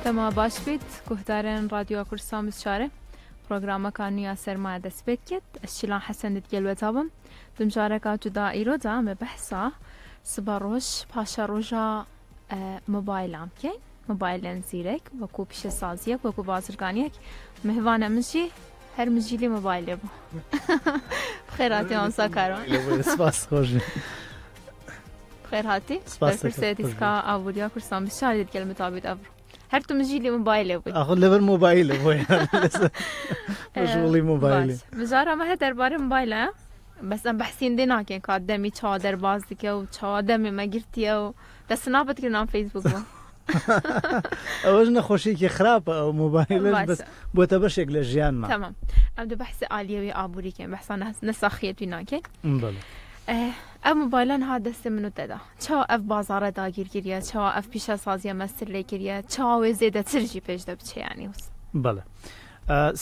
دەما باش بیت گوهدارێن ڕادیۆ کوردستان بچارێ پرۆگرامەکان نویا سەرمایە دەست پێ کرد ئەس شیلان حەسەن دگەل وەتا بم دمجارەکە جودا ئیرۆدا ئەمە بەحسا سبە ڕۆژ پاشە ڕۆژە مۆبایلان بکەین مۆبایلێن زیرەک وەکو پیشەسازیەک وەکو بازرگانیەک مهوانە منشی هەر مژیلی مۆبایلێ بوو بخێراتی مامۆستا کاروان سپاس خۆش بخێر هاتی بەرپرسێتی سکا ئابووریا کوردستان بشارێت گەل متابیت ئەڤ هەر تو مژیلی مۆبایلێ بووی ئاخۆ لەبەر مۆبایلە بۆ مەشغوڵی مۆبایلێ مژارا مە هەر دەربارەی مۆبایلە بەس ئەم بەحسین دێ ناکەین کات دەمی چاوە دەرباز دکە و چاوە دەمێ مەگرتیە و دەست نابت کرد نام فەیسبوک بوو ئەوەش نەخۆشیێکی خراپە ئەو مۆبایلەش بەس بۆتە بەشێک لە ژیانمان تەمام ئەم دو بەحسی ئالیەوی ئابووری کەین بەحسا نەساخیەتی ناکەین ئەم مۆبایلان ها دەستێ من و تێدا چاوە ئەف بازاڕە داگیر کریە چاوە ئەف پیشەسازیە مەستر لێ کریە چاوە وێ زێدەتر ژی پێش دەبچێ یانی وس. بەڵێ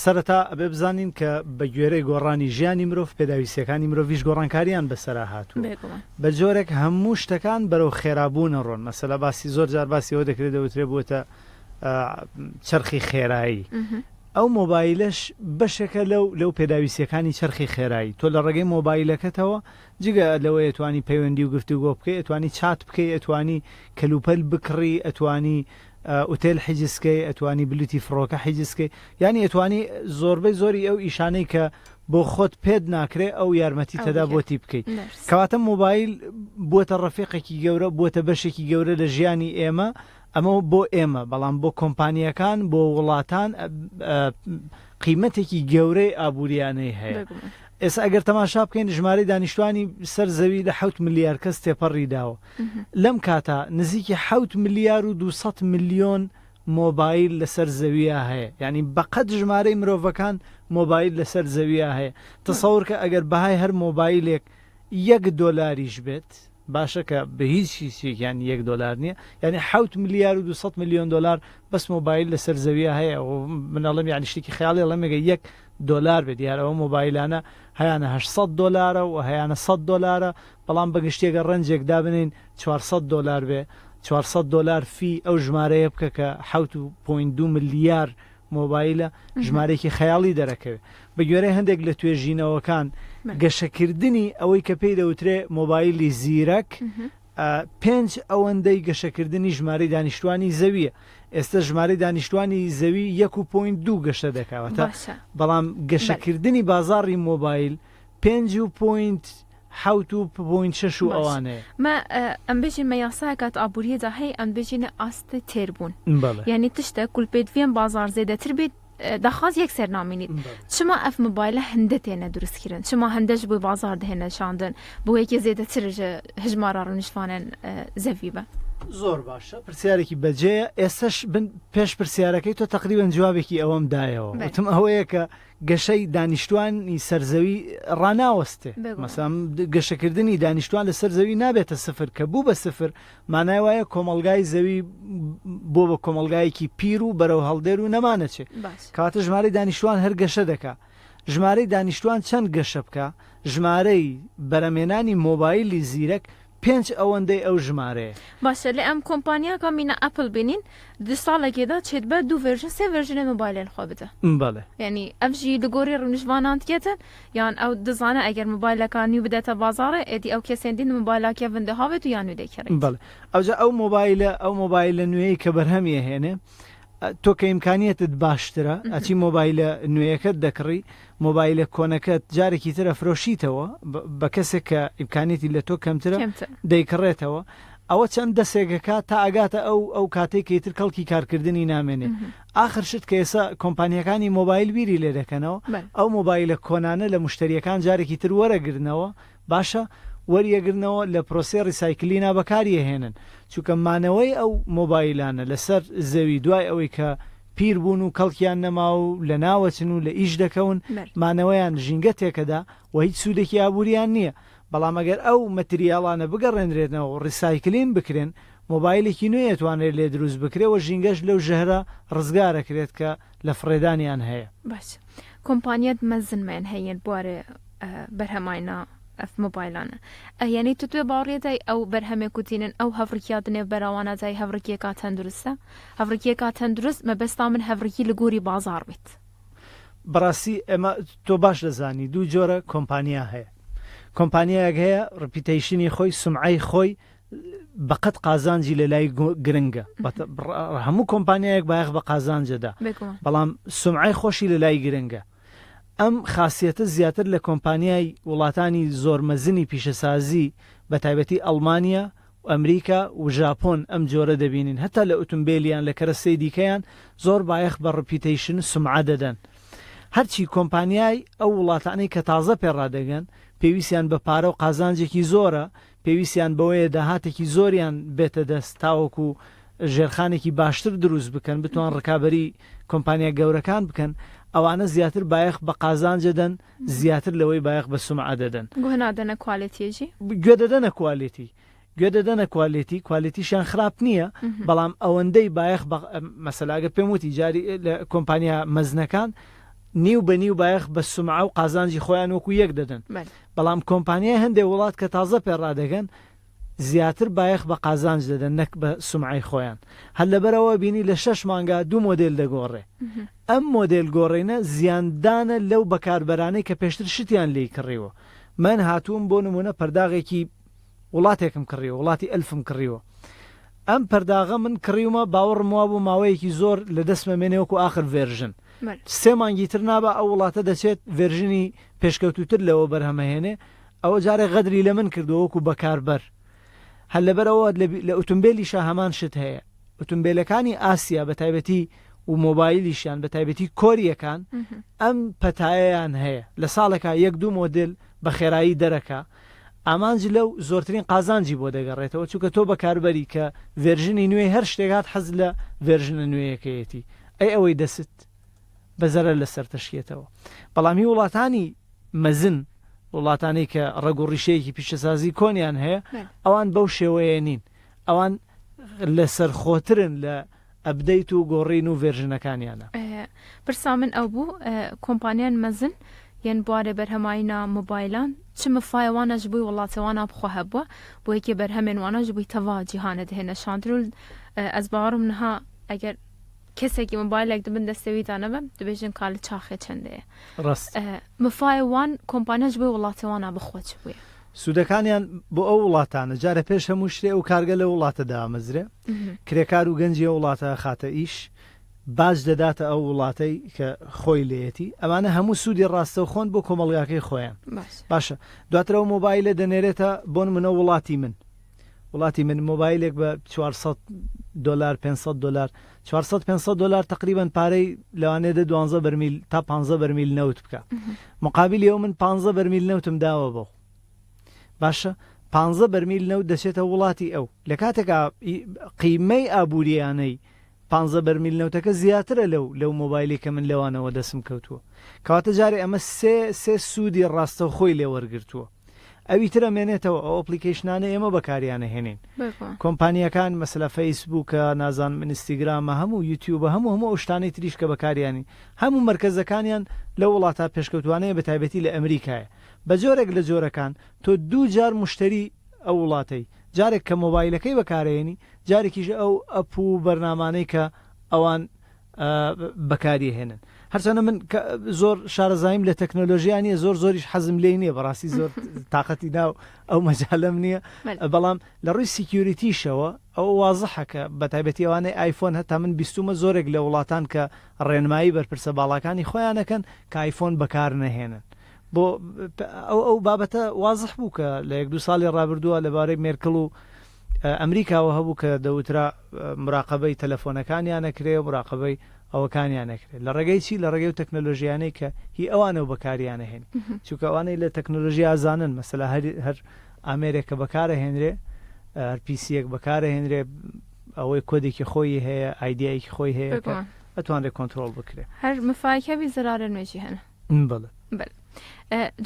سەرەتا ئەبێ بزانین کە بە گوێرەی گۆڕانی ژیانی مرۆڤ پێداویستیەکانی مرۆڤیش گۆڕانکاریان بەسەرا هاتووە بێگومان. بە جۆرێک هەموو شتەکان بەرەو خێرابوون ئەڕۆن مەسەلا باسی زۆر جار باسی ئەوە دەکرێت دەوترێ بووەتە چەرخی خێرایی ئەو مۆبایلەش بەشێکە لەو لەو پێداویستیەکانی چەرخی خێرایی تۆ لە ڕێگەی مۆبایلەکەتەوە جگە لەوەی ئەتوانی پەیوەندی و گفتوگۆ بکەی ئەتوانی چات بکەی ئەتوانی کەلوپەل بکڕی ئەتوانی ئوتێل حیجز کەی ئەتوانی بلیتی فڕۆکە حیجز کەی یانی ئەتوانی زۆربەی زۆری ئەو ئیشانەی کە بۆ خۆت پێت ناکرێ ئەو یارمەتی تەدا بۆتی بکەی کەواتە مۆبایل بووەتە ڕەفیقێکی گەورە بووەتە بەشێکی گەورە لە ژیانی ئێمە ئەمە بۆ ئێمە بەڵام بۆ کۆمپانیەکان بۆ وڵاتان قیمەتێکی گەورەی ئابووریانەی هەیە ئێستا ئەگەر تەماشا بکەین ژمارەی دانیشتوانی سەر زەوی لە حەوت ملیار کەس تێپەڕی داوە لەم کاتە نزیکی حەوت ملیار و 200 ملیۆن مۆبایل لەسەر زەویە هەیە یعنی بەقەد ژمارەی مرۆڤەکان مۆبایل لەسەر زەویە هەیە تەسەور کە ئەگەر بەهای هەر مۆبایلێک یەک دۆلاریش بێت باشە کە بە هیچ هیچێکیان یەک دۆلار نییە یعنی حەوت ملیار و 200 ملیۆن دۆلار بەس مۆبایل لەسەر زەویە هەیە و من ئەڵێم یعنی شتێکی خەیاڵی ئەڵێم ئەگەر یەک دۆلار بێت دیارە ئەو مۆبایلانە هەیانە 800 دۆلارە و هەیانە 100 دۆلارە بەڵام بە گشتی ئەگەر ڕەنجێک دابنێین 400 دۆلار بێ 400 دۆلار فی ئەو ژمارەیە بکە کە حەوت و پۆینت دوو ملیار مۆبایلە ژمارەیەکی خەیاڵی دەرەکەوێ. بە گوێرەی هەندێک لە توێژینەوەکان گەشەکردنی ئەوەی کە پێی دەوترێ مۆبایلی زیرەک پێنج ئەوەندەی گەشەکردنی ژمارەی دانیشتوانی زەویە. ئێستا ژمارەی دانیشتوانی زەوی یەک و پۆینت دوو گەشە دەکاوەتە بەڵام گەشەکردنی بازاڕی مۆبایل پێنج و پۆینت حەوت و پۆینت شەش و ئەوانەیە. مە ئەم بێژین مە یاسایە کات ئابووریە دا هەی ئەم بێژینە ئاست تێر بوون یانی تشتە کول پێدڤیەن بازار زێدەتر بێت داخواز یەکسەر نامینیت چما ئەف مۆبایلە هەندە تێنە دروست کرن چما هەندەش بۆی بازار دهێنە شاندن بۆ یەکێ زێدەتر ژ هەژمارا ڕونیشتوانێن زەوی بە. زۆر باشە پرسیارێکی بەجێیە ئێستەش بن پێش پرسیارەکەی تۆ تەقریبەن جوابێکی ئەوەم دایەوە وتم ئەوەیە کە گەشەی دانیشتوانی سەر زەوی ڕاناوەستێ مەسەلەن گەشەکردنی دانیشتوان لەسەر زەوی نابێتە سفر کە بوو بە سفر مانای وایە کۆمەڵگای زەوی بۆ بە کۆمەڵگایەکی پیر و بەرەو هەڵدێر و نەمانەچێ کەواتە ژمارەی دانیشتوان هەر گەشە دەکا ژمارەی دانیشتوان چەند گەشە بکا ژمارەی بەرەمێنانی مۆبایلی زیرەک پێنج ئەوەندەی ئەو ژمارەیە. باشە لێ ئەم کۆمپانیاکا مینا ئەپل بینین د ساڵێکێدا چێت بە دوو ڤێرژن سێ ڤێرژنێ مۆبایلێن خۆ بدە. بەڵێ. یانی ئەڤ ژی li gorî rûniştvanan diketin yan ew dizane eger mobayleka nû bidete bazarê êdî ew kesên din mobayla kevin dihavêt û ya nû dêkerêt. بەڵێ ئەوجا ئەو مۆبایلە ئەو مۆبایلە نوێی کە بەرهەمی ئەهێنێ تۆ کە ئیمکانیەتت باشترە ئەچی مۆبایلە نوێیەکەت دەکڕی مۆبایلە کۆنەکەت جارێکی تر ئەفرۆشیتەوە بە کەسێک کە ئیمکانیەتی لە تۆ کەمترە دەیکڕێتەوە ئەوە چەند دەسێکەکە تا ئەگاتە ئەو ئەو کاتێک کە ئیتر کەڵکی کارکردنی نامێنێ ئاخر شت کە ئێستا کۆمپانیەکانی مۆبایل بیری لێ دەکەنەوە ئەو مۆبایلە کۆنانە لە مشتریەکان جارێکی تر وەرەگرنەوە باشە وەریەگرنەوە لە پرۆسەی ڕیسایکلینا بەکاریەهێنن چونکە مانەوەی ئەو مۆبایلانە لەسەر زەوی دوای ئەوەی کە پیر بوون و کەڵکیان نەما و لەناوەچن و لە ئیش دەکەون مانەوەیان ژینگە تێکەدا و هیچ سوودێکی ئابووریان نییە بەڵام ئەگەر ئەو مەتریاڵانە بگەڕێنرێنەوە و ڕیسایکلین بکرێن مۆبایلێکی نوێ ئەتوانرێت لێ دروست بکرێ و ژینگەش لەو ژەهرە ڕزگارەکرێت کە لە فڕێدانیان هەیە. باش کۆمپانیەت مەزن مەن هەیەن بوارێ بەرهەماینا. ئەف مۆبایلانە. یانی تو توێ باوەڕیە دای ئەو بەرهەمێ کو تینن ئەو هەڤڕکیا دنێ بەراوانە دای هەڤڕکیەکا تەندروستە؟ هەڤڕکیەکا تەندروست مەبەستا من هەڤڕکی لە گۆری بازاڕ بیت. بەڕاستی ئێمە تۆ باش دەزانی دوو جۆرە کۆمپانیا هەیە کۆمپانیایەک هەیە reputation ی خۆی سومعەی خۆی بەقەد قازانجی لە لای گرنگە هەموو کۆمپانیایەک بایەخ بە قازانجەدا بەڵام سومعەی خۆشی لە لای گرنگە ئەم خاسیەتە زیاتر لە کۆمپانیای وڵاتانی زۆر مەزنی پیشەسازی بە تایبەتی ئەڵمانیا و ئەمریکا و ژاپۆن ئەم جۆرە دەبینین هەتا لە ئوتومبێلیان لە کەرەستەی دیکەیان زۆر بایەخ بە reputation سومعە دەدەن هەرچی کۆمپانیای ئەو وڵاتانەی کە تازە پێڕادەگەن پێویستیان بە پارە و قازانجێکی زۆرە پێویستیان بەوەیە داهاتێکی زۆریان بێتە دەست تاوەکو ژێرخانێکی باشتر دروست بکەن بتوان ڕکابەری کۆمپانیا گەورەکان بکەن ئەوانە زیاتر بایەخ بە قازانج دەدەن زیاتر لەوەی بایەخ بە سومعە دەدەن. گوه نادەنە کوالێتیەجی؟ گوێ دەدەنە کوالێتی گوێ دەدەنە کوالێتی کوالێتیشیان خراپ نییە بەڵام ئەوەندەی بایەخ بە مەسەلا ئەگەر پێم وتی جاری لە کۆمپانیا مەزنەکان نیو بە نیو بایەخ بە سومعە و قازانجی خۆیان وەکو یەک دەدەن بەڵام کۆمپانیای هەندێک وڵات کە تازە پێ ڕادەگەن زیاتر بایەخ بە قازانج دەدەن نەک بە سومعەی خۆیان هەر لەبەرئەوە بینی لە شەش مانگا دوو مۆدێل دەگۆڕێ ئەم مۆدێل گۆڕینە زیاندانە لەو بەکاربەرانەی کە پێشتر شتیان لێی کڕیوە من هاتووم بۆ نمونە پەرداغێکی وڵاتێکم کڕیوە وڵاتی ئەلفم کڕیوە ئەم پەرداغە من کڕیومە باوەڕم وابوو ماوەیەکی زۆر لە دەستمە مێنێ وەکو ئاخر version سێ مانگی تر نابا ئەو وڵاتە دەچێت version ی پێشکەوتووتر لەوە بەرهەمەهێنێ ئەوە جارێ غەدری لە من کردووە وەکو بەکاربەر هەر لەبەرئەوە لە ئوتومبێلیشا هەمان شت هەیە ئوتومبێلەکانی ئاسیا بە تایبەتی و مۆبایلیشیان بە تایبەتی کۆریەکان ئەم پەتایەیان هەیە لە ساڵێکا یەک دوو مۆدێل بە خێرایی دەرەکا ئامانج لەو زۆرترین قازانجی بۆ دەگەڕێتەوە چونکە تۆ بەکاربەری کە version ی نوێی هەر شتێک هات حەز لە version ە نوێیەکەیەتی ئەی ئەوەی دەست بە زەرەر لەسەر تەشکێتەوە بەڵام هی وڵاتانی مەزن وڵاتانەی کە ڕەگ و ڕیشەیەکی پیشەسازی کۆنیان هەیە ئەوان بەو شێوەیە نین ئەوان لەسەر خۆترن لە update و گۆڕین و version ەکانیانە. پرسا من ئەو بوو کۆمپانیان مەزن یەن بوارێ بەرهەماینا مۆبایلان چ مفایە وانە ژ بووی وڵاتێ وانا بخوە هەبووە بۆ یەکێ بەرهەمێن وانە ژ بووی تەڤا جیهانە دهێنە شاندن و ئەز باوەڕم نها ئەگەر کەسێکی مۆبایلێک دبن دەستەویدا نەبە دبێژن کا لە چاخێ چەندەیە ڕاست مفایە وان کۆمپانیا ژ بووی وڵاتێ وانا بخوە چ بوویە؟ سوودەکانیان بۆ ئەو وڵاتانە جارە پێش هەموو شتێ ئەو کارگە لەو وڵاتە دامەزرێ کرێکار و گەنجی ئەو وڵاتە ئەخاتە ئیش باج دەداتە ئەو وڵاتەی کە خۆی لێیەتی ئەمانە هەموو سوودی ڕاستەوخۆن بۆ کۆمەڵگاکەی خۆیان باشە دواتر ئەو مۆبایلە دەنێرێتە بۆ نمونە وڵاتی من وڵاتی من مۆبایلێک بە 400 دلار 500 دلار 400 500 دلار تقریبا پارەی لەوانەیە دە دوانزە بەرمیل تا 15 بەرمیل نەوت بکە مقابلی ئەو من 15 بەرمیل نەوتم داوە بۆ باشە پانزە بەرمیل نەوت دەچێتە وڵاتی ئەو لە کاتێکا قیمەی ئابووریانەی پانزە بەرمیل نەوتەکە زیاترە لەو لەو مۆبایلی کە من لەوانەوە دەسم کەوتووە کەواتە جارێ ئەمە سێ سێ سوودی ڕاستەوخۆی لێ وەرگرتووە ئەوی تر ئەمێنێتەوە ئەو application انە ئێمە بەکاریانە هێنین کۆمپانیەکان مەسەلا فەیسبووکە نازانم ئینستیگرامە هەموو یوتیوبە هەموو هەموو ئەو شتانەی تریش کە بەکاریانی هەموو مەرکەزەکانیان لەو وڵاتە پێشکەوتوانەیە بە تایبەتی لە ئەمریکایە بە جۆرێک لە جۆرەکان تۆ دوو جار موشتەری ئەو وڵاتەی، جارێک کە مۆبایلەکەی بەکارەیەنی، جارێکیش ئەو ئەپ و بەرنامانەی کە ئەوان بەکاری ئەهێنن. هەرچەندە من زۆر شارەزاییم لە تەکنۆلۆژیا نییە، زۆر زۆریش حەزم لێی نییە، بەڕاستی زۆر تاقەتی ناو ئەو مەجالەم نییە، بەڵام لە ڕووی security شەوە ئەوە وازحە کە بەتایبەتی ئەوانەی ئایفۆن هەتا من بیستوومە زۆرێک لە وڵاتان کە ڕێنمایی بەرپرسە باڵاکانی خۆیان ئەکەن کە ئایفۆن بەکار نەهێنن. بۆ ئەو ئەو بابەتە وازح بوو کە لە یەک دوو ساڵی ڕابردووە لەبارەی مێرکڵ و ئەمریکاوە هەبوو کە دەوترا مراقەبەی تەلەفۆنەکانیان ئەکرێ و مراقەبەی ئەوەکانیان ئەکرێ لە ڕێگەی چی لە ڕێگەی و تەکنەلۆژیانەی کە هی ئەوانە و بەکاریان ئەهێنی چونکە ئەوانەی لە تەکنەلۆژیا ئەزانن مەسەلا هەر هەر ئامێرێک کە بەکارەهێنرێ هەر PC یەک بەکارەهێنرێ ئەوەی کۆدێکی خۆی هەیە ئایدیایەکی خۆی هەیە کە ئەتوانرێ کۆنترۆڵ بکرێ. هەر مفایەک هەبی زەرارێن وێ ژی هەنە. بەڵێ. بەلێ.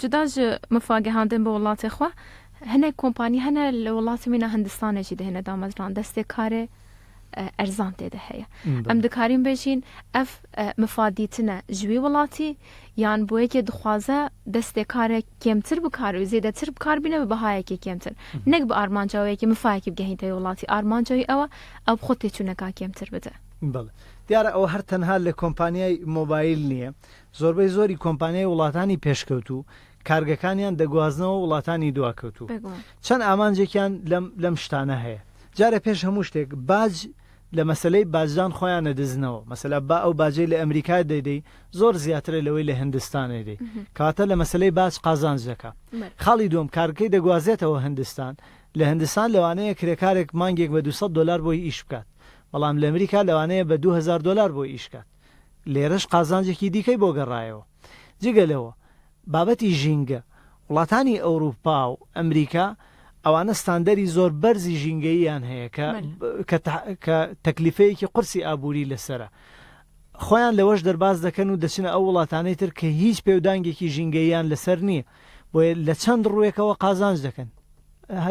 جودا ژ مفاگەهاندن بە وڵاتێ خوە، هەنێک کۆمپانی هەنە لە وڵاتی مینا هندستانێ ژی دهێنە دامەزران دەستێ کارێ ئەرزان تێدە هەیە. ئەم دکارین بێژین ئەف مفادیتنە ji wî وڵاتی یان بۆ یەکێ دخوازە دەستێ کارێک کێمتر بکار و زێدەتر بکار بینە بە بەهایەکی کێمتر نەک بە ئارمانجاوەیەکی مفایەکی بگەهینتە وڵاتی ئارمانجەوی ئەوە ئەو خۆ تێچوونەکە کێمتر بدە. بەڵێ دیارە ئەوە هەر تەنها لە کۆمپانیای مۆبایل نییە، زۆربەی زۆری کۆمپانیای وڵاتانی پێشکەوتوو کارگەکانیان دەگوازنەوە وڵاتانی دواکەوتوو. چەند ئامانجێکیان لەم لەم شتانە هەیە. جارێ پێش هەموو شتێک باج لە مەسەلەی باجدان خۆیان ئەدزنەوە. مەسەلا با ئەو باجەی لە ئەمریکا دەیدەی زۆر زیاترە لەوەی لە هندستان ئەیدەی. کەواتە لە مەسەلەی باج قازانج دەکا. خاڵی دووەم کارگەکەی دەگوازێتەوە هندستان. لە هندستان لەوانەیە کرێکارێک مانگێک بە 200 دۆلار بۆی ئیش بکات. بەڵام لە ئەمریکا لەوانەیە بە 2000 دۆلار بۆی ئیش کات. لێرەش قازانجێکی دیکەی بۆ گەڕایەوە. جگە لەوە بابەتی ژینگە، وڵاتانی ئەوروپا و ئەمریکا ئەوانە ستاندەری زۆر بەرزی ژینگەییان هەیە کە کە تەکلیفەیەکی قورسی ئابووری لەسەرە. خۆیان لەوەش دەرباز دەکەن و دەچنە ئەو وڵاتانەی تر کە هیچ پێودانگێکی ژینگەییان لەسەر نییە. بۆیە لە چەند ڕووێکەوە قازانج دەکەن.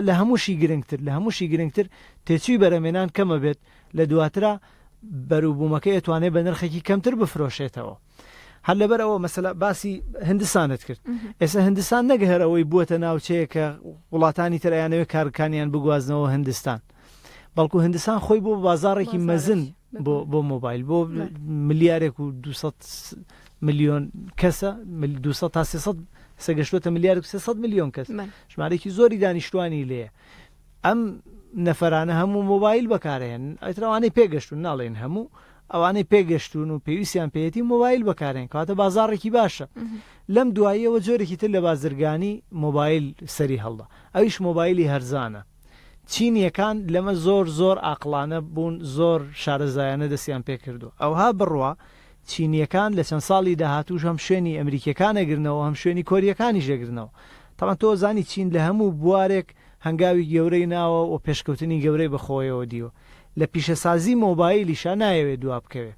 لە هەمووشی گرنگتر لە هەمووشی گرنگتر تێچووی بەرهەمێنان کەمە بێت لە دواترا بەروبوومەکەی ئەتوانێت بە نرخێکی کەمتر بفرۆشێتەوە. هەر لەبەر ئەوە مەسەلا باسی هندستانت کرد ئێستا هندستان نەک هەر ئەوەی بووەتە ناوچەیە کە وڵاتانی تر ئەیانەوێت کارەکانیان بگوازنەوە هندستان بەڵکو هندستان خۆی بۆ بازاڕێکی مەزن بۆ بۆ مۆبایل بۆ ملیارێک و 200 ملیۆن کەسە 200 تا 300 سەگەشتوەتە ملیار و 300 ملیۆن کەس ژمارێکی زۆری دانیشتوانی لێیە ئەم نەفەرانە هەموو مۆبایل بەکارەهێنن ئیتر ئەوانەی پێگەشتوون ناڵێین هەموو ئەوانەی پێگەشتوون و پێویستیان پێیەتی مۆبایل بەکارێن کەواتە بازاڕێکی باشە لەم دواییەوە جۆرێکی تر لە بازرگانی مۆبایل سەری هەڵدا ئەویش مۆبایلی هەرزانە چینیەکان لەمە زۆر زۆر ئاقڵانە بوون زۆر شارەزایانە دەستیان پێکردو ئەوها بڕوا چینیەکان لە چەند ساڵی داهاتووش هەم شوێنی ئەمریکیەکان ئەگرنەوە هەم شوێنی کۆریەکانیش ئەگرنەوە تەبعەن تۆ ئەزانی چین لە هەموو بوارێک هەنگاوی گەورەی ناوە و پێشکەوتنی گەورەی بە خۆیەوە دیوە. لە پیشەسازی مۆبایلیشا نایەوێ دوا بکەوێ.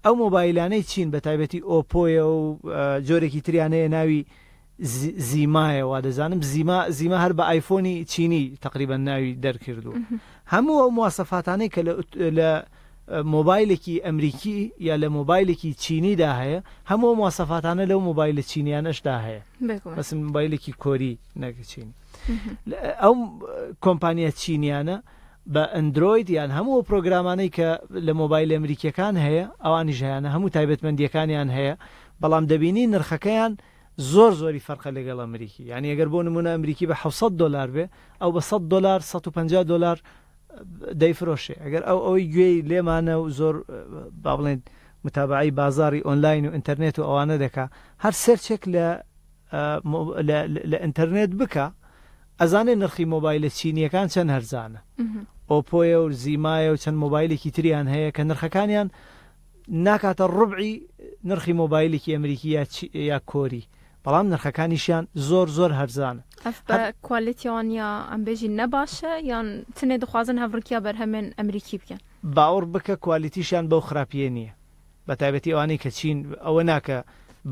ئەو مۆبایلانەی چین بە تایبەتی ئۆپۆیە و جۆرێکی تریان هەیە ناوی زیمایە وا دەزانم زیما زیما هەر بە ئایفۆنی چینی تەقریبەن ناوی دەرکردووە. هەموو ئەو مواسەفاتانەی کە لە مۆبایلێکی ئەمریکی یا لە مۆبایلێکی چینیدا هەیە هەموو ئەو مواسەفاتانە لەو مۆبایلە چینیانەشدا هەیە. مەسەن مۆبایلێکی کۆری نەک چینی. ئەو کۆمپانیا چینیانە بە ئەندرۆید یان هەموو ئەو پرۆگرامانەی کە لە مۆبایل ئەمریکیەکان هەیە ئەوانیش هەیانە هەموو تایبەتمەندیەکانیان هەیە بەڵام دەبینی نرخەکەیان زۆر زۆری فەرقە لەگەڵ ئەمریکی یعنی ئەگەر بۆ نمونە ئەمریکی بە 700 دلار بێ ئەو بە 100 دلار 150 دلار دەیفرۆشێ ئەگەر ئەو ئەوەی گوێی لێمانە و زۆر با بڵێن متابعەی بازاری ئۆنلاین و ئینتەرنێت و ئەوانە دەکا هەر سێرچێک لە لە ئینتەرنێت بکە ئەزانێ نرخی مۆبایلە چینیەکان چەند هەرزانە ئۆپۆیە و زیمایە و چەند مۆبایلێکی تریان هەیە کە نرخەکانیان ناکاتە ڕبعی نرخی مۆبایلێکی ئەمریکی یا کۆری بەڵام نرخەکانیشیان زۆر زۆر هەرزانە. ئەف بە کوالێتیان یا ئەم بێژین نەباشە یان تنێ دخوازن هەڤڕکیا بەرهەمێن ئەمریکی بکەن؟ باوەڕ بکە کوالیتیشیان بەو خراپیە نیە بەتایبەتی ئەوانەی کە چین ئەوە ناکە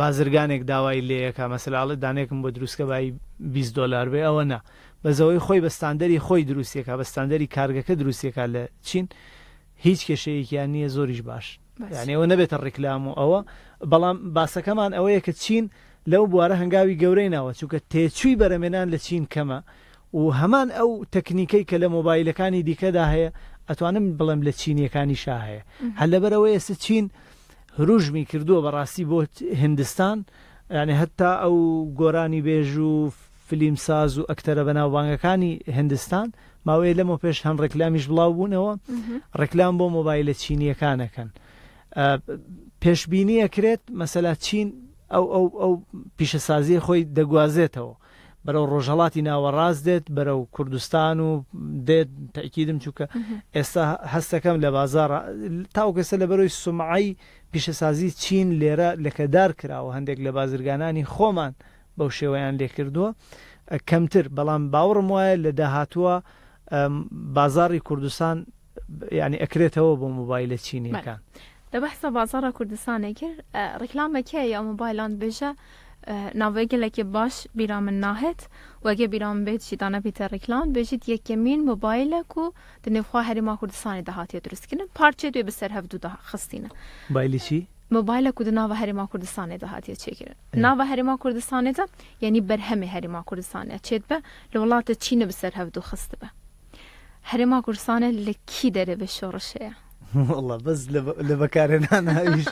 بازرگانێک داوای لێیەکا مەسەلا ئەڵێ دانەیەکم بۆ دروستکە بایی 20 دۆلار بێ ئەوە نا بەس ئەوەی خۆی بە ستاندەری خۆی دروستیەکا بە ستاندەری کارگەکە دروستیەکا لە چین هیچ کێشەیەکیان نییە زۆریش باش یعنی ئەوە نەبێتە ڕیکلام و ئەوە بەڵام باسەکەمان ئەوەیە کە چین لەو بوارە هەنگاوی گەورەی ناوە چونکە تێچووی بەرەمێنان لە چین کەمە و هەمان ئەو تەکنیکەی کە لە مۆبایلەکانی دیکەدا هەیە ئەتوانم بڵێم لە چینیەکانیشا هەیە هەر لەبەرئەوەی ئێستا چین هروژمی کردووە بەڕاستی بۆ هندستان یعنی هەتا ئەو گۆرانی بێژ و فلیمساز و ئەکتەرە بەناوبانگەکانی هندستان ماوەیە لەمە پێش هەن ڕێکلامیش بڵاو بوونەوە ڕێکلام بۆ مۆبایلە چینیەکانەکەن پێشبینی ئەکرێت مەسەلا چین ئەو ئەو ئەو پیشەسازیە خۆی دەگوازێتەوە بەرەو ڕۆژهەڵاتی ناوەڕاست دێت بەرەو کوردستان و دێت تەئکیدم چونکە ئێستا هەستەکەم لە بازاڕ تاوەکو ئێستا لەبەرەوەی سومعەی پیشەسازی چین لێرە لەکەدار کراوە هەندێک لە بازرگانانی خۆمان بەو شێوەیان لێکردووە کەمتر بەڵام باوەڕم وایە لە داهاتووە بازاڕی کوردستان یانی ئەکرێتەوە بۆ مۆبایلە چینیەکان. دە بەحسە بازاڕە کوردستانێ کرد ڕیکلامەکێ یا مۆبایلان بێژە. ناوێ gelekê baş bîra min nahêt û eger bîra min bêt jî danebîte reklam dibêjît yekemîn mobayl e ku di nêvxwe Herêma Kurdistanê de hatiye dirustkirin parçeyê wê bi ser hevdû de xistîne. Mobaylê çî? Mobayla ku di nava Herêma Kurdistanê de hatiye çêkirin. Nava Herêma Kurdistanê de yanî berhemê Herêma Kurdistanê çêdibe li welatê Çînê bi ser hevdû xistibe. Herêma Kurdistanê li kî derê vê şoreşê ye? Walla bes li bekarênana ئیش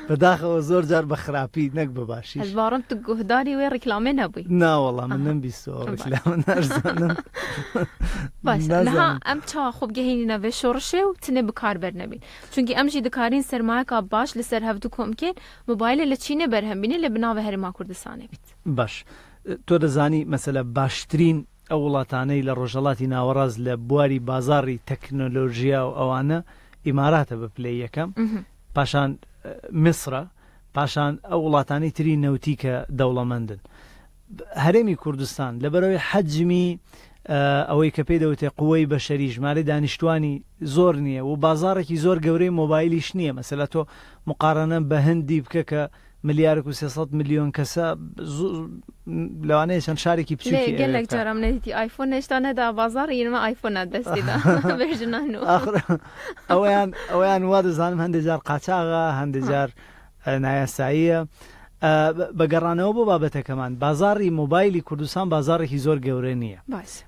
بەداخەوە زۆر جار بە خراپی نەک بە باشیش. Ez barim tu guhdarî wê reklamê nebûyî. نا وەڵا من نەمبیستووە ئەو ڕیکلامە ناشزانم. Baş e. Niha em çawa xwe bigehînîne vê şoreşê û tenê bikarber nebîn. Çunkî em jî dikarîn sermayeka baş li ser hevdu kom bikên, mobayîlê li Çînê berhem bînê lê bi navê Herêma Kurdistanê bît. Baş. تۆ دەزانی مەسەلە باشترین ئەو وڵاتانەی لە ڕۆژهەڵاتی ناوەڕاست لە بواری بازاڕی تەکنۆلۆژیا و ئەوانە ئیماراتە بە پلەی یەکەم، پاشان میسرە، پاشان ئەو وڵاتانەی تری نەوتی کە دەوڵەمەندن. هەرێمی کوردستان لەبەرئەوەی حەجمی ئەوەی کە پێی دەوتێ قوەی بەشەری ژمارەی دانیشتوانی زۆر نییە و بازاڕێکی زۆر گەورەی مۆبایلیش نییە مەسەلا تۆ مقارەنە بە هندی بکە کە ملیارێک و 300 ملیۆن کەسە لەوانەیە چەند شارێکی لێ بچووکی ئەوێ gelek بکە. caran min nedîtî ئایفۆن هێشتا نەدا بازاڕ یەنمە ئایفۆن دەستی دا بێژنان و ئاخر ئەوەیان ئەوەیان وا دەزانم هەندێک جار قاچاغە هەندێک جار نایاساییە. بە گەڕانەوە بۆ بابەتەکەمان، بازاڕی مۆبایلی کوردستان بازاڕێکی زۆر گەورە نییە.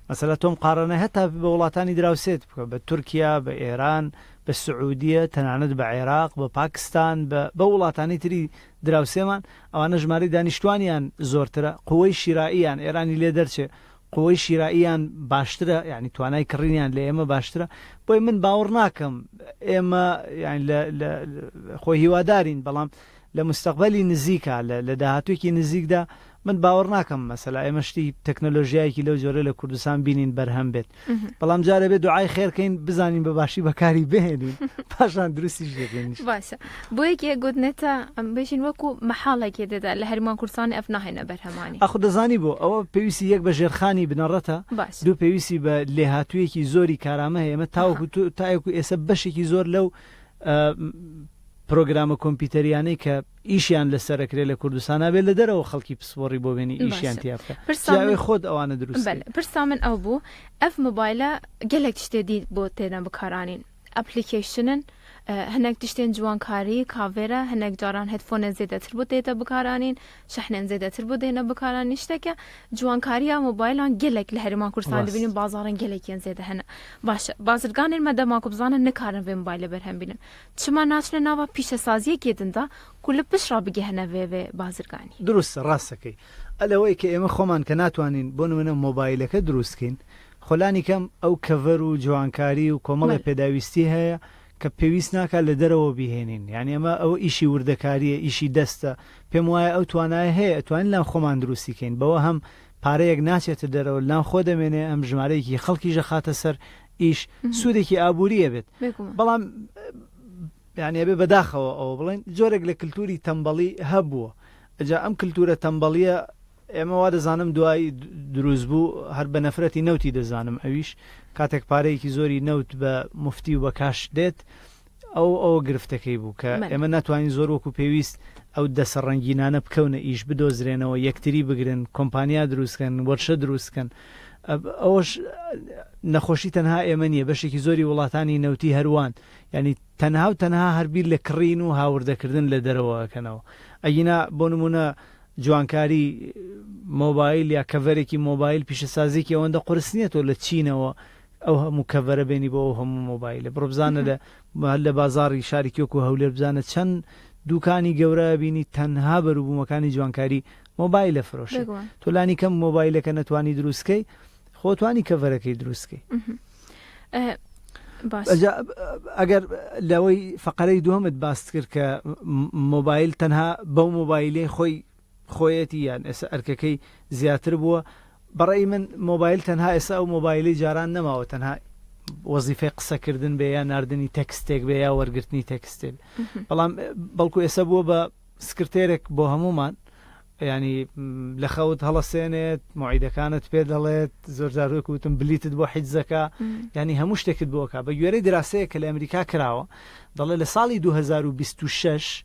مەسەلە تۆ مقارەنە هەتا بە وڵاتانی دراوسێت بکە، بە تورکیا، بە ئێران، بە سعودیە، تەنانەت بە عێراق، بە پاکستان، بە وڵاتانی تری دراوسێمان، ئەوانە ژمارەی دانیشتوانیان زۆرترە، قوەی شیرائیان، ئێرانی لێ دەرچێ، قوەی شیرائیان باشترە، یانی توانای کڕینیان لە ئێمە باشترە، بۆیە من باوەڕ ناکەم ئێمە یانی لە لە خۆی هیوادارین بەڵام لە مستەقبەلی نزیکا لە لە داهاتوویەکی نزیکدا من باوەڕ ناکەم مەسەلا ئێمە شتی تەکنەلۆژیایەکی لەو جۆرە لە کوردستان بینین بەرهەم بێت بەڵام جارێ بێ دوعای خێر کەین بزانین بە باشی بەکاری بهێنین پاشان دروستیش دەکەین. باشە بۆ یەکێ گوتنێتە ئەم بێژین وەکو مەحاڵێکێ دەدا لە هەرمان کوردستانی ئەف ناهێنە بەرهەمانی. ئاخۆ دەزانی بۆ؟ ئەوە پێویستی یەک بە ژێرخانی بنەڕەتە، باشە. دوو پێویستی بە لێهاتوویەکی زۆری کارامە هەیە، ئێمە تاوەکو تۆ تاوەکو ئێستا بەشێکی زۆر لەو پرۆگرامە کۆمپیوتەریانەی کە ئیشیان لەسەر ئەکرێ لە کوردستانا بێ لە دەرەوە خەڵکی پسپۆڕی بۆ بێنی ئیشیان باشە تیا بکا پرسا جا ئەوێ من خۆت ئەوانە دروست بەلێ کەی. پرسا من ئەو بوو ئەف مۆبایلە گەلێک تشتێ دی بۆ تێنە بکارانین ئەپلیکەیشنن هەنێک تشتێن جوانکاری کاڤێرە هەنێک جاران هێدفۆنێن زێدەتر بۆ تێتە بکارانین شەحنێن زێدەتر بۆ دێنە بکارانین شتێکە جوانکاریە مۆبایلان گەلێک لە هەرێما کوردستان ڕاست. دبینین بازاڕێن گەلێکیان زێدە هەنە باشە بازرگانێن مە دەما کو بزانن نکارن ڤێ مۆبایلە بەرهەم بینن چما ناچنە ناڤا پیشەسازیەکێ دندا کو لە پشت ڕا بگەهنە ڤێ ڤێ بازرگانی. دروستە ڕاستەکەی ئەلەوەی کە ئێمە خۆمان کە ناتوانین بۆ نمونە مۆبایلەکە دروست کەین خۆ لانی کەم ئەو کەڤەر و جوانکاری و کۆمەڵێ بەلێ. پێداویستی هەیە کە پێویست ناکات لە دەرەوە بیهێنین یانی ئەمە ئەوە ئیشی وردەکاریە ئیشی دەستە پێم وایە ئەو توانایە هەیە ئەتوانین لام خۆمان دروستی کەین بەوە هەم پارەیەک ناچێتە دەرەوە لام خۆ دەمێنێ هەم ژمارەیەکی خەڵکیش ئەخاتە سەر ئیش سوودێکی ئابووری ئەبێت بێگومان. بەڵام یانی ئەبێ بەداخەوە ئەوە بڵێین جۆرێک لە کلتوری تەمبەڵی هەبووە ئەجا ئەم کلتورە تەمبەڵیە ئێمە وا دەزانم دوای دروست بوو هەر بە نەفرەتی نەوتی دەزانم ئەویش کاتێک پارەیەکی زۆری نەوت بە مفتی و بە کاش دێت ئەو ئەوە گرفتەکەی بوو کە ئێمە ناتوانین زۆر وەکو پێویست ئەو دەسە ڕەنگینانە بکەونە ئیش بدۆزرێنەوە یەکتری بگرن کۆمپانیا دروستکەن وەرشە دروستکەن ئەوەش نەخۆشی تەنها ئێمە نییە بەشێکی زۆری وڵاتانی نەوتی هەروان یعنی تەنها و تەنها هەر بیر لە کڕین و هاوردەکردن لە دەرەوە ئەکەنەوە ئەگینا بۆ نمونە جوانکاری مۆبایل یا کەڤەرێکی مۆبایل پیشەسازیەکی ئەوەندە قورس نییە تۆ لە چینەوە ئەو هەموو کەڤەرە بێنی بۆ ئەو هەموو مۆبایلە بڕۆ بزانە لە هەر لە بازاڕی شارێکی وەکو هەولێر بزانە چەند دوکانی گەورە بینی تەنها بەروبوومەکانی جوانکاری مۆبایل ئەفرۆشێ بێگومان. تۆ لانی کەم مۆبایلەکە نەتوانی دروستکەی خۆ توانی کەڤەرەکەی دروستکەی. باش. ئەجا ئەگەر لەوەی فەقەرەی دووەمت باست کرد کە مۆبایل تەنها بەو مۆبایلەی خۆی خۆیەتی یان ئێستا ئەرکەکەی زیاتر بووە بەڕێی من مۆبایل تەنها ئێستا ئەو مۆبایلی جاران نەماوە تەنها وەزیفەی قسەکردن بێ یا ناردنی تەکستێک بێ یا وەرگرتنی تەکستێک بەڵام بەڵکو ئێستا بووە بە سکرتێرێک بۆ هەموومان یانی لە خەوت هەڵەسێنێت موعیدەکانت پێ دەڵێت زۆر جار وەک وتم بلیتت بۆ حیجزەکە یانی هەموو شتێکت بۆ ئەکا بە گوێرەی دراسەیەک کە لە ئەمریکا کراوە دەڵێ لە ساڵی 2026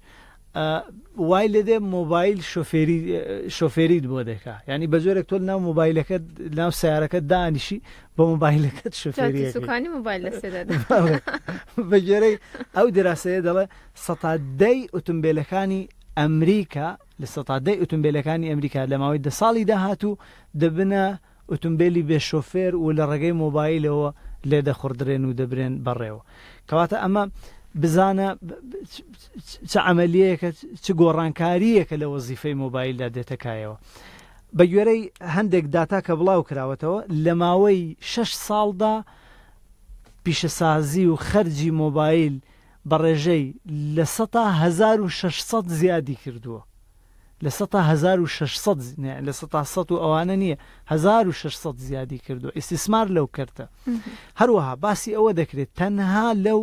وای لێدێ مۆبایل شۆفێری شۆفێریت بۆ دەکا یعنی بە جۆرێک تۆ ناو مۆبایلەکەت ناو سیارەکەت دانیشی بە مۆبایلەکەت شۆفێری سوکانی مۆبایل لەسەر بە گوێرەی ئەو دراسەیە دەڵێ سەتا دەی ئۆتۆمبیلەکانی ئەمریکا لە سەتا دەی ئۆتۆمبیلەکانی ئەمریکا لە ماوەی دە ساڵی داهاتوو دەبنە ئۆتۆمبێلی بێ شۆفێر و لە ڕێگەی مۆبایلەوە لێدەخوڕدرێن و دەبرێن بەڕێوە. کەواتە ئەمە بزانە چ عەمەلیەیەکە، چ گۆڕانکارییەکە لە وەزیفەی مۆبایلدا دێتە کایەوە. بە گوێرەی هەندێک داتا کە بڵاو کراوەتەوە، لە ماوەی شەش ساڵدا پیشەسازی و خەرجی مۆبایل بە ڕێژەی 1600% زیادی کردووە. 1600% 100% و ئەوانە نییە، 1600 زیادی کردووە ئیستیسمار لەو کەرتە. هەروەها باسی ئەوە دەکرێت تەنها لەو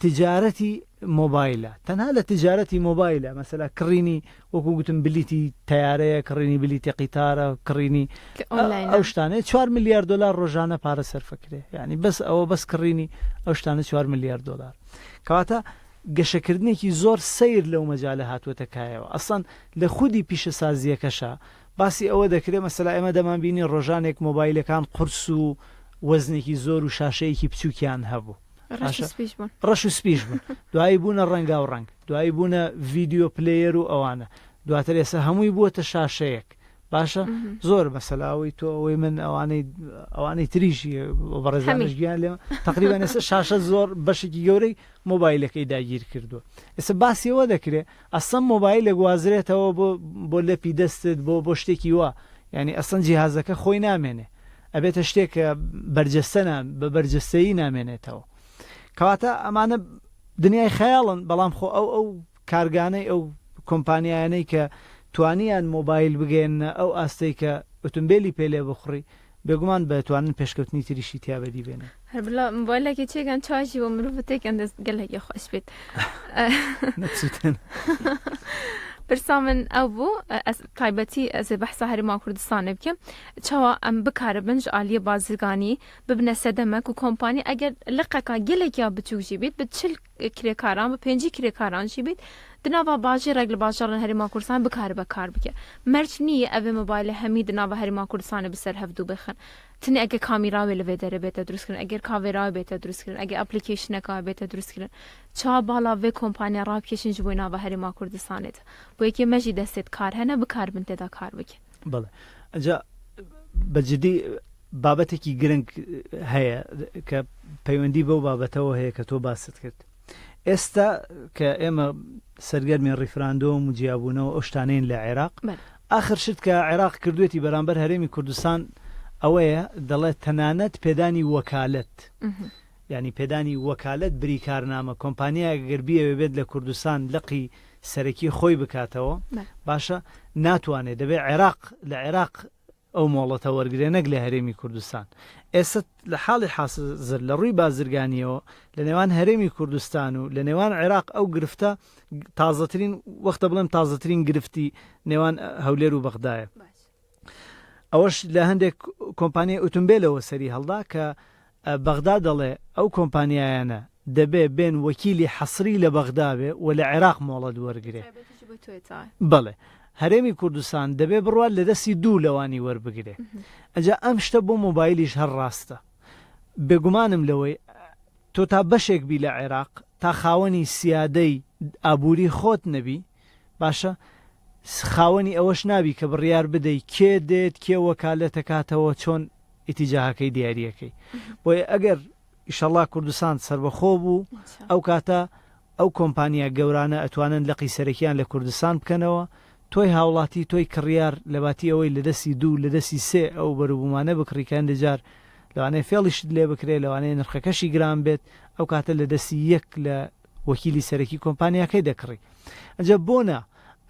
تجارەتی مۆبایلە، تەنها لە تجارەتی مۆبایلە، مەسەلا کڕینی وەکو گوتم بلیتی تەیارەیە، کڕینی بلیتی قیتارە، کڕینی ئەو شتانەیە، 4 ملیار دۆلار ڕۆژانە پارە سەرفەکرێ، یعنی بەس ئەوە بەس کڕینی ئەو شتانە 4 ملیار دۆلار. کەواتە گەشەکردنێکی زۆر سەیر لەو مەجالە هاتووەتە کایەوە. ئەسڵەن لە خودی پیشەسازییەکەشا باسی ئەوە دەکرێ مەسەلا ئێمە دەمانبینی ڕۆژانێک مۆبایلەکان قورس و وەزنێکی زۆر و شاشەیەکی بچووکیان هەبوو. ڕەش و سپیش بوون. ڕەش و سپیش بوون. دوایی بوونە ڕەنگاوڕەنگ. دوایی بوونە ڤیدیۆ player و ئەوانە. دواتر ئێستا هەمووی بووەتە شاشەیەک. باشە زۆر مەسەلا ئەوەی تۆ ئەوەی من ئەوانەی ئەوانەی تریشی بەڕێزانش گیان لێ تقریبان ئێستا شاشە زۆر بەشێکی گەورەی مۆبایلەکەی داگیر کردووە ئێستا باسیەوە دەکرێ ئەسڵەن مۆبایلێک وازرێتەوە بۆ بۆ لەپی دەستت بۆ بۆ شتێکی وا یعنی ئەسڵەن جیهازەکە خۆی نامێنێ ئەبێتە شتێک کە بەرجەستە بە بەرجەستەیی نامێنێتەوە کەواتە ئەمانە دنیای خەیاڵن بەڵام خۆ ئەو ئەو کارگانەی ئەو کۆمپانیایانەی کە توانیان مۆبایل بگەیەننە ئەو ئاستەی کە ئۆتۆمبێلی پێ لێ بخوڕی، بێگومان بەتوانن پێشکەوتنی تریشی تیا بەدی بێنن. هەر بلا مۆبایلێکی چێکەن چاژی بۆ مرۆڤ تێکەن دەست گەلێکی خۆش بێت. نەچوتن. پرسا من ئەو بوو تایبەتی ئەزێ بەحسا هەرێما کوردستانێ بکەم چاوا ئەم بکاربن ji aliyê bazirganî bibine sedemek û kompanî eger liqeka gelek ya biçûk jî bît bi 40 کرێکاران bi 50 کرێکاران jî bît di nava bajêrek li bajarên Herêma Kurdistanê bikaribe kar bike. Merc nîye ev ê mobaylê hemî di nava Herêma Kurdistanê bi ser hevdû bixin. Tenê eger kamîra wê li vê derê bête dirustkirin, eger kavêra wê bête dirustkirin, eger applicationeka wê bête dirustkirin, çawa bala vê kompanya rabikêşin ji bo nava Herêma Kurdistanê de. Bo yekê me jî destê kar hene bikaribin tê de kar bikin. بەڵێ ئەجا بە جدی بابەتێکی گرنگ هەیە کە پەیوەندی بەو بابەتەوە هەیە کە تۆ باست کرد. ئێستا کە ئێمە سەرگەرمی ڕیفراندۆم و جیابوونەوە ئەو شتانەین لە عێراق، ئاخر شت کە عێراق کردوێتی بەرامبەر هەرێمی کوردستان ئەوەیە دەڵێت تەنانەت پێدانی وەکالەت، یعنی پێدانی وەکالەت بریکارنامە، کۆمپانیایەک گەر بیەوێ بێت لە کوردستان لقی سەرەکی خۆی بکاتەوە، باشە ناتوانێت، دەبێت عێراق لە عێراق ئەو مۆڵەتە وەرگرێ نەک لە هەرێمی کوردستان. ئێستا لە حاڵی حازر لە ڕووی بازرگانیەوە لە نێوان هەرێمی کوردستان و لە نێوان عێراق ئەو گرفتە تازەترین وەختە بڵێم تازەترین گرفتی نێوان هەولێر و بەغدایە. ئەوەش لە هەندێک کۆمپانیای ئۆتۆمبیلەوە سەری هەڵدا کە بەغدا دەڵێ ئەو کۆمپانیایانە دەبێ بێن وەکیلی حەسری لە بەغدا بێ و لە عێراق مۆڵەت وەرگرێ. بەڵێ هەرێمی کوردستان دەبێ بڕوات لە دەستی دوو لەوانی وەربگرێ. ئەجا ئەم شتە بۆ مۆبایلیش هەر ڕاستە. بێگومانم لەوەی تۆ تا بەشێک بی لە عێراق، تا خاوەنی سیادەی ئابووری خۆت نەبی، باشە خاوەنی ئەوەش نابی کە بڕیار بدەی کێ دێت، کێ وەکالەتەکاتەوە، چۆن ئیتیجاهەکەی دیاریەکەی. بۆیە ئەگەر ئیشەڵا کوردستان سەربەخۆ بوو، ئەو کاتە ئەو کۆمپانیا گەورانە ئەتوانن لقی سەرەکیان لە کوردستان بکەنەوە، تۆی هاوڵاتی، تۆی کڕیار لەباتی ئەوەی لە دەستی دوو، لە دەستی سێ ئەو بەروبوومانە بکڕی کە هەندێ جار لەوانەیە فێڵیشت لێ بکرێ، لەوانەیە نرخەکەشی گران بێت، ئەو کاتە لە دەستی یەک لە وەکیلی سەرەکی کۆمپانیاکەی دەکڕی. ئەجا بۆ نا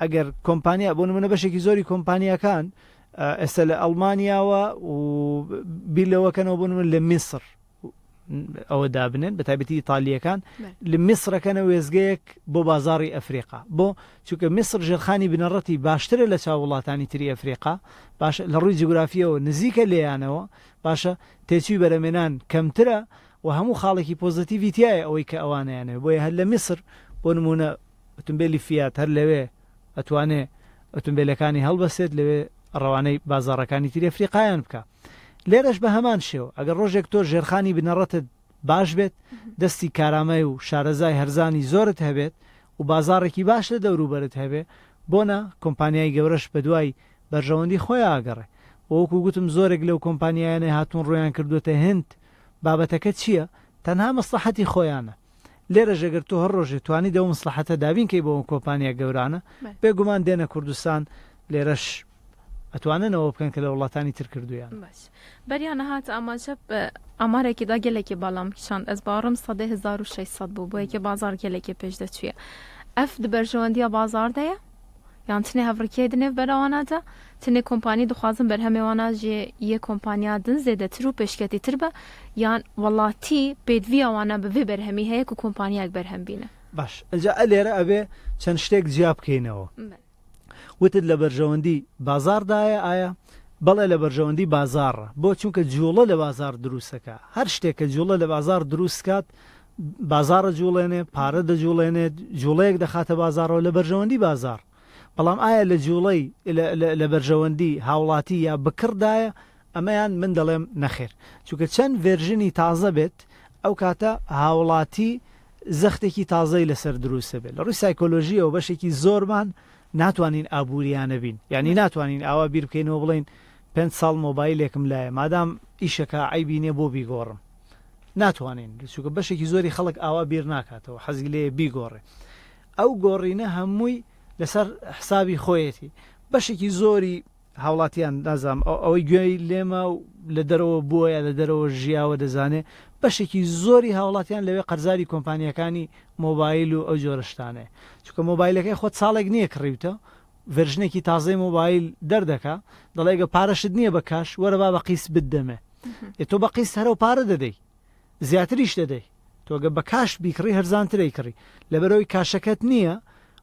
ئەگەر کۆمپانیا، بۆ نمونە بەشێکی زۆری کۆمپانیاکان ئێستا لە ئەڵمانیاوە و بیر لەوەکەنەوە بۆ نمونە لە میسر ئەوە دابنێن، بە تایبەتی ئیتالیەکان لە میسرەکەنە وێزگەیەک بۆ بازاڕی ئەفریقا، بۆ چونکە میسر ژێرخانی بنەڕەتی باشترە لە چاو وڵاتانی تری ئەفریقا، باشە لە ڕووی جوگرافیەوە نزیکە لێیانەوە، باشە تێچووی بەرەمێنان کەمترە و هەموو خاڵێکی پۆزەتیڤی تایە ئەوەی کە ئەوانیانەوە. بۆیە هەر لە میسر بۆ نمونە ئۆتۆمبێلی فیات هەر لەوێ ئەتوانێ ئۆتۆمبێلەکانی هەڵبەسێت لەوێ ڕەوانەی بازاڕەکانی تری ئەفریقایان بکا. لێرەش بە هەمان شێوە ئەگەر ڕۆژێک تۆ ژێرخانی بنەڕەتت باش بێت، دەستی کارامەی و شارەزای هەرزانی زۆرت هەبێت و بازاڕێکی باش لە دەوروبەرت هەبێ، بۆ نا کۆمپانیای گەورەش بەدوای بەرژەوەندی خۆیا ئەگەڕێ. وە وەکو گوتم زۆرێک لەو کۆمپانیایانەی هاتوون ڕوویان کردووەتە هند، بابەتەکە چییە؟ تەنها مەسڵەحەتی خۆیانە. لێرەش ئەگەر تۆ هەر ڕۆژێ توانیت ئەو مەسڵەحەتە دابین کەی بۆ ئەو کۆمپانیا گەورانە، بێگومان دێنە کوردستان، لێرەش ئەتوانن ئەوە بکەن کە لە وڵاتانی تر کردوویانە. باش. بەریا نهات ئاماژە بە ئامارێکی دا گەلێکی باڵام کیشاند ئەز باوەڕم سەدەی 1600 بوو بۆ یەکێ بازاڕ گەلێکی پێش دەچوویە. ئەف di بەرژەوەندییا بازاڕ دەیە؟ یان تنێ هەڤڕکیەی di نێv بەرەوانە دە؟ تنێ کۆمپانی دخوازن بەرهەمێ وانە ژێ یê کۆمپانیا din زێدەتر و پێشکەتیتر بە یان وەڵاتی پێدڤیا وانە بە ڤێ بەرهەمی هەیە کو کۆمپانیایەک بەرهەم بینە؟ باش ئنجا ئەلێرە ئەبێ چەند شتێک جیا بکەینەوە. وتت لە بەرژەوەندی بازاڕدایە ئایا؟ بەڵێ لە بەرژەوەندی بازاڕە بۆ چونکە جوڵە لە بازاڕ دروستەکا هەر شتێک کە جوڵە لە بازاڕ دروست کات بازاڕە جوڵێنێ پارە دەجوڵێنێت جوڵەیەک دەخاتە بازاڕەوە لە بەرژەوەندی بازاڕ بەڵام ئایا لە جوڵەی لە بەرژەوەندی هاوڵاتی یا بکڕدایە ئەمەیان من دەڵێم نەخێر چونکە چەند ڤێرژنی تازە بێت ئەو کاتە هاوڵاتی زەختێکی تازەی لەسەر دروست دەبێت لە ڕووی سایکۆلۆژیەوە بەشێکی زۆرمان ناتوانین ئابووریانە بین یعنی ناتوانین ئاوا بیر بکەینەوە بڵێین پێنج ساڵ مۆبایلێکم لایە مادام ئیشەکە عەیبی نیە بۆ بیگۆڕم ناتوانین چونکە بەشێکی زۆری خەڵک ئاوا بیر ناکاتەوە حەزی لێیە بیگۆڕێ ئەو گۆڕینە هەمووی لەسەر حسابی خۆیەتی بەشێکی زۆری هاوڵاتیان نازانم ئەوەی گوێی لێمە و لە دەرەوە بووە یا لە دەرەوە ژیاوە دەزانێ بەشێکی زۆری هاوڵاتیان لەوێ قەرزاری کۆمپانیاکانی مۆبایل و ئەو جۆرە شتانەیە چونکە مۆبایلەکەی خۆت ساڵێک نییە کڕیوتە ڤێرژنێکی تازەی مۆبایل دەردەکا دەڵێ گە پارەشت نییە بە کاش وەرە با بە قیست بتدەمێ ئێ تۆ بە قیست هەرەو پارە دەدەی زیاتریش دەدەی تۆ گەر بە کاش بیکڕی هەرزانتر ئەیکڕی لەبەرئەوەی کاشەکەت نییە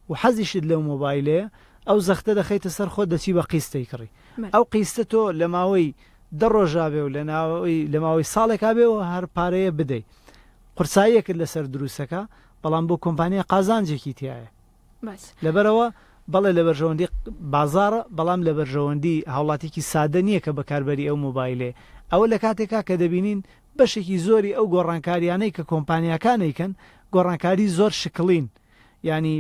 و حەزیشت لەو مۆبایلەیە ئەو زەختە دەخەیتە سەر خۆت دەچی بە قیست دەیکڕی ئەو قیستە تۆ لە ماوەی دە ڕۆژا بێ و لە ناوەی لە ماوەی ساڵێکا بێ و هەر پارەیە بدەی قورساییەکت لەسەر دروستەکە بەڵام بۆ کۆمپانیا قازانجێکی تیایە لەبەرئەوە بەڵێ لە بەرژەوەندی بازاڕە، بەڵام لە بەرژەوەندی هاوڵاتیەکی سادە نییە کە بەکاربەری ئەو مۆبایلەیە. ئەوە لە کاتێکا کە دەبینین بەشێکی زۆری ئەو گۆڕانکاریانەی کە کۆمپانیاکان ئەیکەن گۆڕانکاری زۆر شکڵین یانی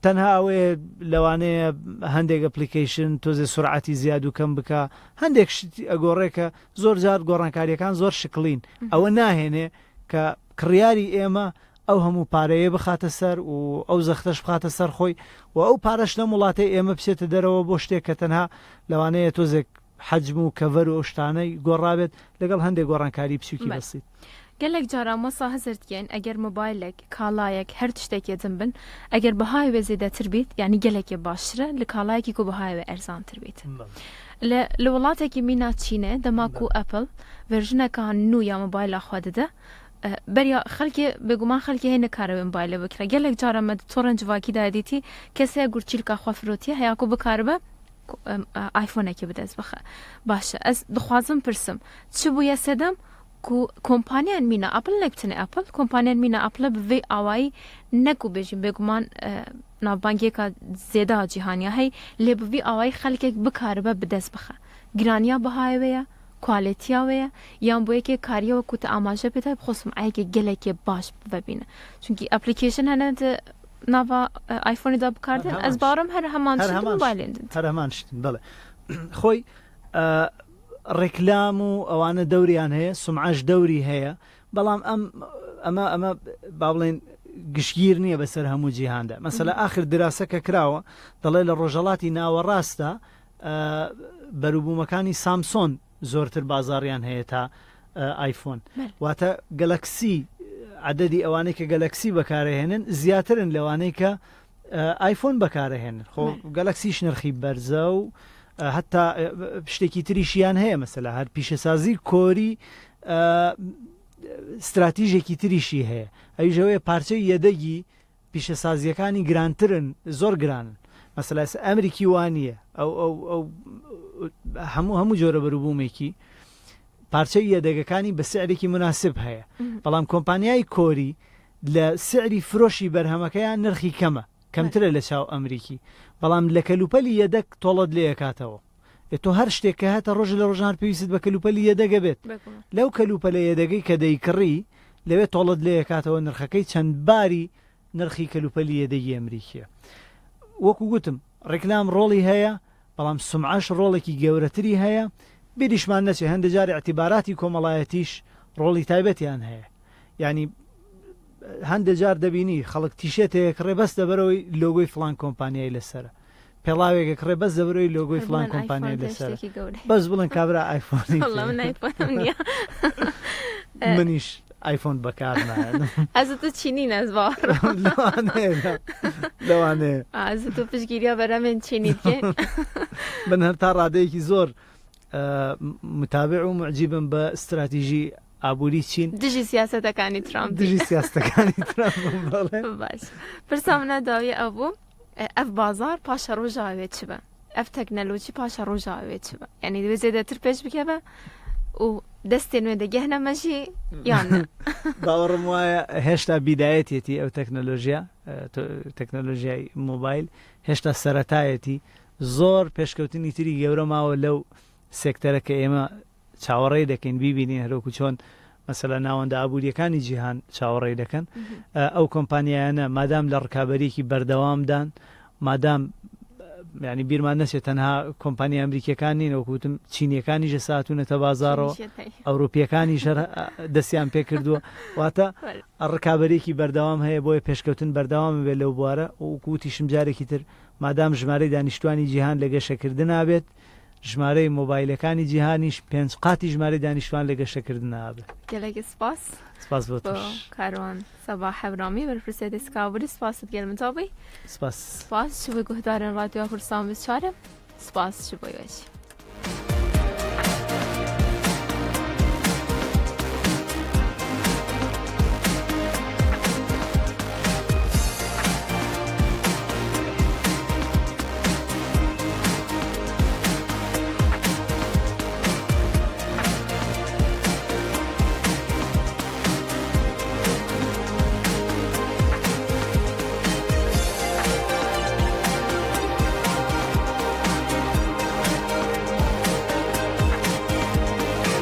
تەنها ئەوەیە لەوانەیە هەندێک ئەپلیکەیشن تۆزێ سورعەتی زیاد و کەم بکا هەندێک شت ئەگۆڕێ کە زۆر جار گۆڕانکاریەکان زۆر شکڵین ئەوە ناهێنێ کە کڕیاری ئێمە ئەو هەموو پارەیە بخاتە سەر و ئەو زەختەش بخاتە سەر خۆی و ئەو پارەش لەم وڵاتەی ئێمە بچێتە دەرەوە بۆ شتێک کە تەنها لەوانەیە تۆزێک حەجم و کەڤەر و ئەو شتانەی گۆڕابێت لەگەڵ هەندێک گۆڕانکاری بچوکی بەسیت. گەلەک جاران وەسا هزر دکەین ئەگەر مۆبایلێک، کاڵایەک، هەر تشتێکێ دن بن ئەگەر بەهای وێ زێدەتر بیت یانی گەلەکێ باشترە لە کاڵایەکی کو بەهای وێ ئەرزانتر بیت. لە لە وڵاتێکی مینا چینێ دەما کو ئەپل ڤێرژنەکا نوو یا مۆبایلا خوە ددە بەریا خەلکێ بێگومان خەلکێ هەیە نکارە وێ مۆبایلێ بکرە گەلەک جارە مە تۆڕێن جڤاکی دا دیتی کەسێ گورچیلکا خوە فرۆتیە هەیا کو بکاربە ئایفۆنێکی بدەست بخە باشە ئەس دخوازم پرسم چ بوویە سەدەم کو کۆمپانیان مینا ئەپل نەک تنێ ئەپل کۆمپانیان مینا ئەپلە بڤێ ئاوایی نەکو بێژین بێگومان ناوبانگێکە زێدا جیهانیا هەی لێ بڤی ئاوایی خەلکێک بکاربە بدەست بخە گرانیا بەهایەوەیە کوالێتیا وەیە یان بۆ یەکێ کاریە وەکو تە ئاماژە پێ دای بخۆ سمعەیەکی گەلێکێ باش ببینە چونکی ئەپلیکەیشن هەنە ناڤا ئایفۆنی دا بکاردن ئەز باوەڕم هەر هەمان شت مۆبایلێن دن هەر هەمان شتن بەڵێ خۆی ڕێکلام و ئەوانە دەوریان هەیە سمعەش دەوری هەیە بەڵام ئەم ئەمە ئەمە با بڵێن گشتگیر نییە بەسەر هەموو جیهاندا مەسەلە ئاخر دراسە کە کراوە دەڵێ لە ڕۆژەڵاتی ناوەڕاستە بەروبوومەکانی سامسۆن زۆرتر بازاڕیان هەیە تا ئایفۆن واتە گەلەکسی عددی ئەوانەی کە گەلەکسی بەکارهێنن زیاترن لەوانەی کە ئایفۆن بەکارهێنن خۆ گەلەکسیش نرخی بەرزە و هەتا شتێکی تریشیان هەیە مەسەلا هەر پیشەسازی کۆری استراتیژێکی تریشی هەیە ئەویشەوەیە پارچەی یەدەگی پیشەسازییەکانی گرانترن زۆر گرانن مەسەلا ئێستا ئەمریکی وا نییە ئەو ئەو ئەو هەموو هەموو جۆرە بەروبوومێکی پارچەی یەدەگەکانی بە سعرێکی مناسب هەیە بەڵام کۆمپانیای کۆری لە سعری فرۆشی بەرهەمەکەیان نرخی کەمە. کەمترە لە چاو ئەمریکی بەڵام لە کەلوپەلی یەدەک تۆڵەت لێ ئەکاتەوە ئێ تۆ هەر شتێک کە هەتە ڕۆژ لە ڕۆژان پێویستت بە کەلوپەلی یەدەگە بێت لەو کەلوپەلە یەدەگەی کە دەیکڕی لەوێ تۆڵەت لێ ئەکاتەوە نرخەکەی چەند باری نرخی کەلوپەلی یەدەگی ئەمریکیە وەکو گوتم ڕیکلام ڕۆڵی هەیە بەڵام سومعەش ڕۆڵێکی گەورەتری هەیە، بیریشمان نەچێ هەندێ جار ئیعتیباراتی کۆمەڵایەتیش ڕۆڵی تایبەتیان هەیە، یانی هەندێ جار دەبینی خەڵک تیشێتێک ئەکڕێ بەس لەبەرئەوەی لۆگۆی فڵان کۆمپانیای لەسەرە، پێڵاوێک ئەکڕێ بەس لەبەرئەوەی لۆگۆی فڵان کۆمپانیای لەسەرە، بەس بڵێن کابرا ئایفۆنی پێیە. منیش ئایفۆن بەکار نایەنم. ئەز تو چینی نەز باوەڕم. لەوانەیە لەوانەیە. ئەز تو پشتگیریا بەرەمێن چینی دکەی. من هەر تا ڕادەیەکی زۆر متابع و معجیبم بە ستراتیژی ئابووری چین. دژی سیاسەتەکانی ترامپ. دژی سیاسەتەکانی ترامپ بەڵێ. باش. پرسا منە داویە ئەو بوو ئەف بازار پاشە ڕۆژا ئەوێ چ بە؟ ئەف تەکنەلۆجی پاشە ڕۆژا ئەوێ چ بە؟ یعنی دوێ زێدەتر پێش بکەوە و دەستێ نوێ دەگەهنە مەژی یان نە؟ باوەڕم وایە هێشتا بیدایەتێتی ئەو تەکنەلۆژیا تەکنەلۆژیای مۆبایل هێشتا سەرەتایەتی زۆر پێشکەوتنی تری گەورە ماوە لەو سێکتەرە کە ئێمە چاوەڕێی دەکەین بیبینین هەروەکو چۆن مەسەلە ناوەندە ئابووریەکانی جیهان چاوەڕێی دەکەن ئەو کۆمپانیایانە مادام لە ڕکابەریەکی بەردەوامدان مادام ینی بیرمان نەچێت تەنها کۆمپانیا ئەمریکیەکان نین وەکوتم چینیەکانی ژە ساتونەتە بازارەوە ئەوروپیەکانی شەر دەستیان پێکردووە واتە ڕکابەرێکی بەردەوام هەیە بۆیە پێشکەوتن بەردەوام بێت لەو بوارە وکوتیشم جارێکی تر مادام ژمارەی دانیشتوانی جیهان لە گەشەکردنا بێت ژمارەی مۆبایلەکانی جیهانیش پێنج قاتی ژمارەی دانیشتوان لە گەشەکردنا ئەبێ. گەلەک سپاس. سپاس بۆ تۆش. کاروان سەباح هەورامی بەرپرسێ دیسکاڤری سپاست گەل من تابی. سپاس. سپاس چ بۆ گوهدارن رادیو کوردستان 24 سپاس چ بۆ یوەش.